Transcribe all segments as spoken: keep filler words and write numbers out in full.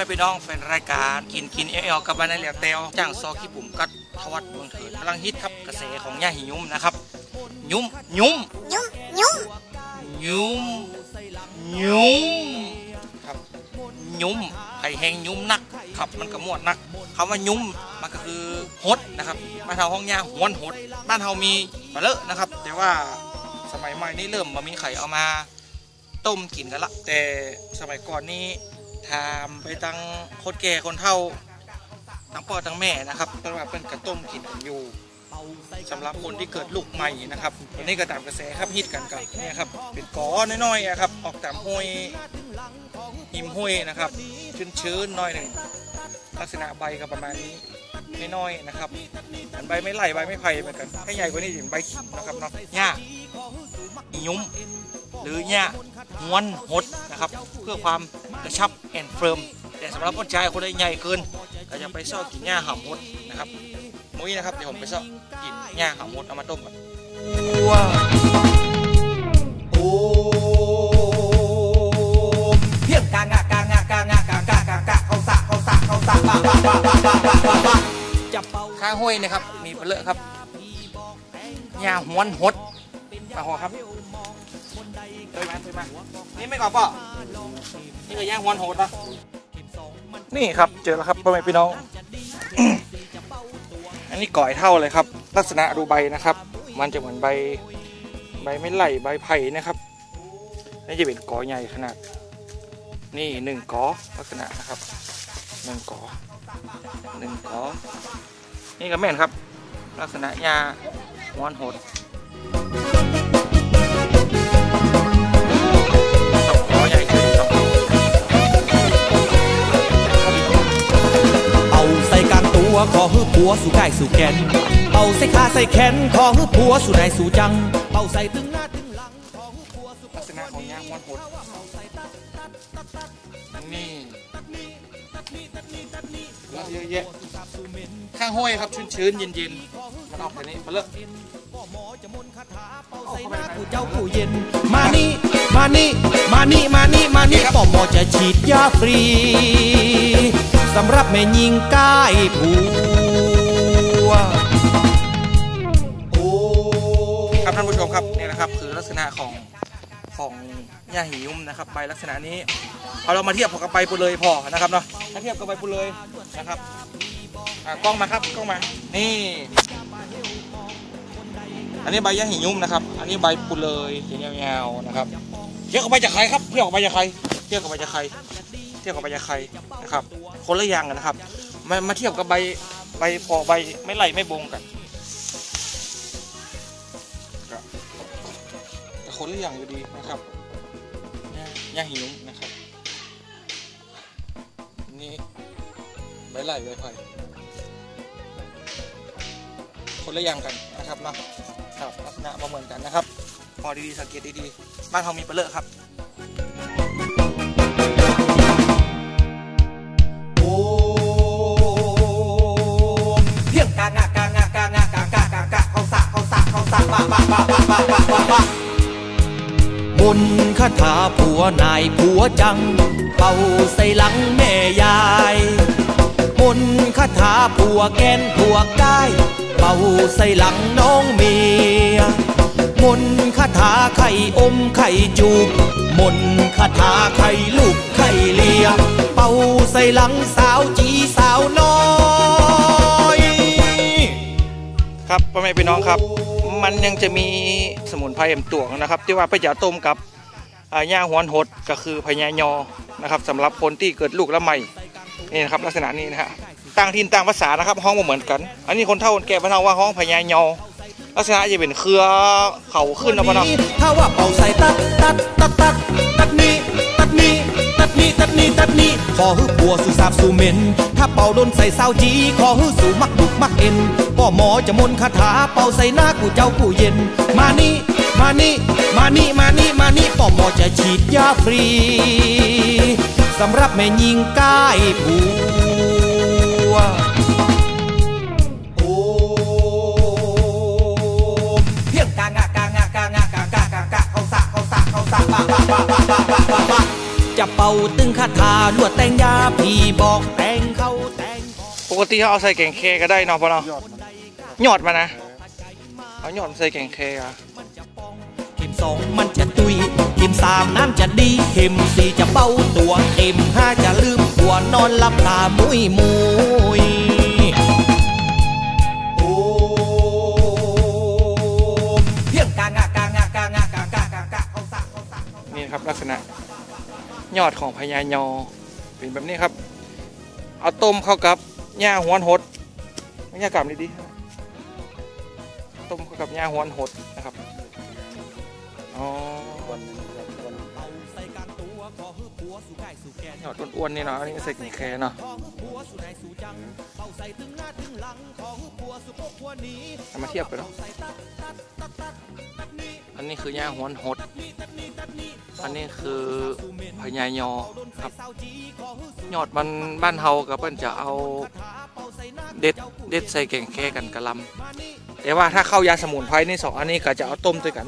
พี่น้องแฟนรายก๋านกิ๋นกิ๋นแอ่วๆ กับบ้านนาแหลวแต๋ว จ้างซอขี้ปุ๋มกั๊ด ธวัช เมืองเถิด ก๋ำลังฮิตครับ กระแสของย่าหี่ยุ้มนะครับ ยุ้ม ยุ้ม ยุ้ม ยุ้ม ยุ้ม ยุ้ม ครับ ยุ้ม ใผแฮ่งยุ้มนักครับ มันก็ม่วนนัก กำว่ายุ้มมันก็คือหดนะครับ บ้านเฮาฮ้องย่าหวนหด บ้านเฮามีบ่าเล่อะนะครับ แต่ว่าสมัยใหม่นี่เริ่มบ่มีใผเอามา ต้มกิ๋นกั๋นละ แต่สมัยก่อนนี่ ถามไปตังคนแก่คนเฒ่า ตังป้อตังแม่นะครับ เปิ้นว่าเปิ้นก็ต้มกิ๋นกั๋นอยู่ สำหรับคนตี้เกิดลูกใหม่นะครับ ต๋อนนี้ก็ต๋ามกระแสครับ ฮิตกั๋นกับเนี่ยครับ เป๋นก๋อน้อยๆ อะครับ ออกต๋ามห้วย ฮิมห้วยนะครับ ชื้นๆ หน้อยนึ่ง ลักษณะใบก็ประมาณนี้ น้อยๆ นะครับ เหมือนใบไม้ไล่ ใบไม้ไผ่เหมือนกั๋น ถ้าใหญ่กว่านี้จะเป๋นใบขิมนะครับเนาะ ย่าหี่ยุ้ม หรือย่าหวนหดนะครับ เพื่อความกระชับแอนด์เฟิร์ม แต่สำหรับป้อจายคนใดใหญ่เกิน ก็จะไปเซาะกิ๋นย่าหามหดนะครับ มื้อนี้นะครับ เดี๋ยวผมไปเซาะกิ๋นย่าหามหด เอามาต้มก่อน โอ้ เพียงกะงะกะงะกะงะกะกะกะกะ เข้าสะเข้าสะเข้าสะ บะบะ ข้างห้วยนะครับ มีบ่าเล่อะครับ ย่าหวนหด มาหัวครับ เดินมา เดินมา นี่ไม่ก่อนป้อ นี่ก็ย่าหวนหดนะ นี่ครับ เจอแล้วครับ ป้อแม่ปี้น้อง อันนี้ก๋อเท่าเลยครับ ลักษณะดูใบนะครับ มันจะเหมือนใบ ใบไม้ไล่ ใบไผ่นะครับ นี่จะเป๋นก๋อใหญ่ขนาด นี่นึ่งก๋อ ลักษณะนะครับ นึ่งก๋อ นึ่งก๋อ นี่ก็แม่นครับ ลักษณะย่าหวนหด สองก๋อใหญ่ขึ้น สองก๋อ เป่าใส่ก๋างตั๋ว ขอหื้อปัวสู่ก้ายสู่แก่น เป่าใส่ขาใส่แขน ขอหื้อปัวสู่ไหนสู่จัง เป่าใส่ตึงหน้าตึงหลัง ขอหื้อปัวสู่ ลักษณะของย่าหวนหด นี่ เยอะแยะ ข้างห้วยครับ ชื้นๆ เย็นๆ มันออกแบบนี้ มาเลย ป้อหมอจะมนต์คาถาเป่าใส่หน้ากู้เจ้ากู้เย็น มานี่ มานี่ มานี่ มานี่ มานี่ ป้อหมอจะฉีดยาฟรี สำหรับแม่ญิงก้ายผัว ครับท่านผู้ชมครับ นี่นะครับ คือลักษณะของ ของย่าหี่ยุ้มนะครับ ใบลักษณะนี้ เอาเรามาเทียบกับใบปูเลยผ่อนะครับเนาะ ถ้าเทียบกับใบปูเลยนะครับ อ่ะ กล้องมาครับ กล้องมา นี่ อันนี้ใบย่าหี่ยุ้มนะครับ อันนี้ใบปูเลยจะยาวๆ นะครับ เทียบกับใบจะไคร้ครับ เทียบกับใบจะไคร้ เทียบกับใบจะไคร้ เทียบกับใบจะไคร้นะครับ คนละอย่างกั๋นนะครับ มา มาเทียบกับใบ ใบผ่อ ใบไม้ไล่ไม้บงกั๋น ก็ แต่คนละอย่างอยู่ดีนะครับ ย่า ย่าหี่ยุ้มนะครับ นี่ใบไล่ใบไผ่ คนละอย่างกั๋นนะครับเนาะ ครับ ลักษณะบ่เหมือนกั๋นนะครับ ผ่อดีๆ สังเกตดีๆ บ้านเฮามีบ่าเล่อะครับ โอม เพียงกะงะกะงะกะงะกะกะกะกะ เข้าสะเข้าสะเข้าสะ บะบะ มนต์คาถาผัวนายผัวจัง เป่าใส่หลังแม่ยาย มนต์คาถาผัวแก่นผัวก้าย เป่าใส่หลังน้องเมีย มนต์คาถาใค่อมใค่จูบ มนต์คาถาใค่ลูบใค่เลีย เป่าใส่หลังสาวจี๋สาวน้อย ครับ ป้อแม่ปี้น้องครับ มันยังจะมีสมุนไพรแหมตั๋วนะครับ ตี้ว่าเปิ้นจะต้มกับ อ่า ย่าหวนหด ก็คือพญายอนะครับ สำหรับคนตี้เกิดลูกแล้วใหม่ นี่นะครับ ลักษณะนี้นะฮะ ต่างถิ่นต่างภาษานะครับ ฮ้องบ่เหมือนกั๋น อันนี้คนเฒ่าคนแก่บ้านเฮาว่าฮ้องพญายอ ลักษณะจะเป๋นเครือเขาขึ้นนะป้อเนาะ ถ้าว่าเป่าใส่ตั๊ด ตั๊ด ตั๊ด ตั๊ด ตั๊ดนี้ ตั๊ดนี้ ตั๊ดนี้ ตั๊ดนี้ ตั๊ดนี้ ขอหื้อปัวสู่สาบสู่เหม็น ถ้าเป่าโดนใส่สาวจี๋ ขอหื้อสู่มักดุกมักเอ็น ป้อหมอจะมนต์คาถาเป่าใส่หน้ากู้เจ้ากู้เย็น มานี่ มานี่ มานี่ มานี่ มานี่ ป้อหมอจะฉีดยาฟรี สำหรับแม่ญิงก้ายผัว โอม เพียงกะงะกะงะกะงะกะกะกะกะ เข้าสะเข้าสะเข้าสะ บะบะ จะเป่าตึงคาถาลวดแต่งยา ผีบอกแต่งเข้าแต่ง ปกติเขาเอาใส่แก๋งแคก็ได้เนาะป้อเนาะ ยอดมัน ยอดมันนะ เอายอดมันใส่แก๋งแคอะ เข็มสองมันจะตุ้ย เข็มสามน้ำจะดี เข็มสี่จะเบาตั๋ว เข็มห้าจะลืมผัว นอนหลับตามุยมุย โอม เพียงกางะกางะกางะกางะกางะกางะ นี่ครับ ลักษณะยอดของพญายอ เป๋นแบบนี้ครับ เอาต้มเข้ากับหญ้าฮวนหด บรรยากาศดีๆ ต้มเข้ากับหญ้าฮวนหดนะครับ อ๋อ ยอดอ้วนๆ นี่เนาะ อันนี้ใส่แก๋งแคเนาะ เอามาเทียบกั๋นเนาะ อันนี้คือหญ้าฮวนหด อันนี้คือพญายอครับ ยอดมันบ้านเฮาก็เปิ้นจะเอาเด็ด เด็ดใส่แก๋งแคกั๋นกะลำ แต่ว่าถ้าเข้ายาสมุนไพรนี่สองอันนี้ก็จะเอาต้มตวยกั๋น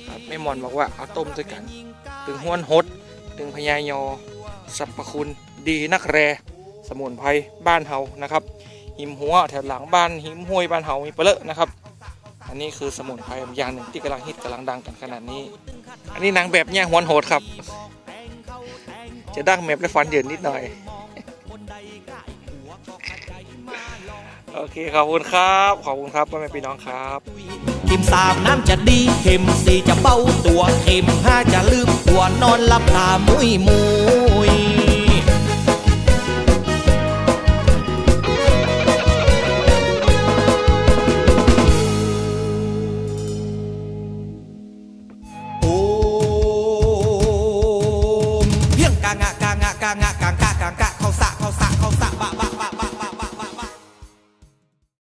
ครับ แม่หม่อนบอกว่าเอาต้มตวยกั๋น ตึงฮวนหด ตึงพญายอ สรรพคุณดีนักแล สมุนไพรบ้านเฮานะครับ หิมฮั้วแถวหลังบ้าน หิมห้วยบ้านเฮามีเปอะเลอะนะครับ อันนี้คือสมุนไพรอย่างนึ่งตี้ก่ำลังฮิตก่ำลังดังกั๋นขนาดนี้ อันนี้นางแบบหญ้าฮวนหดครับ จะดั้งแมบและฟันเหยินนิดหน่อย โอเค ขอบคุณครับ ขอบคุณครับ ป้อแม่ปี้น้องครับ เข็มสามน้ำจะดี เข็มสี่จะเบาตั๋ว เข็มห้าจะลืมผัว นอนหลับตามุยมุย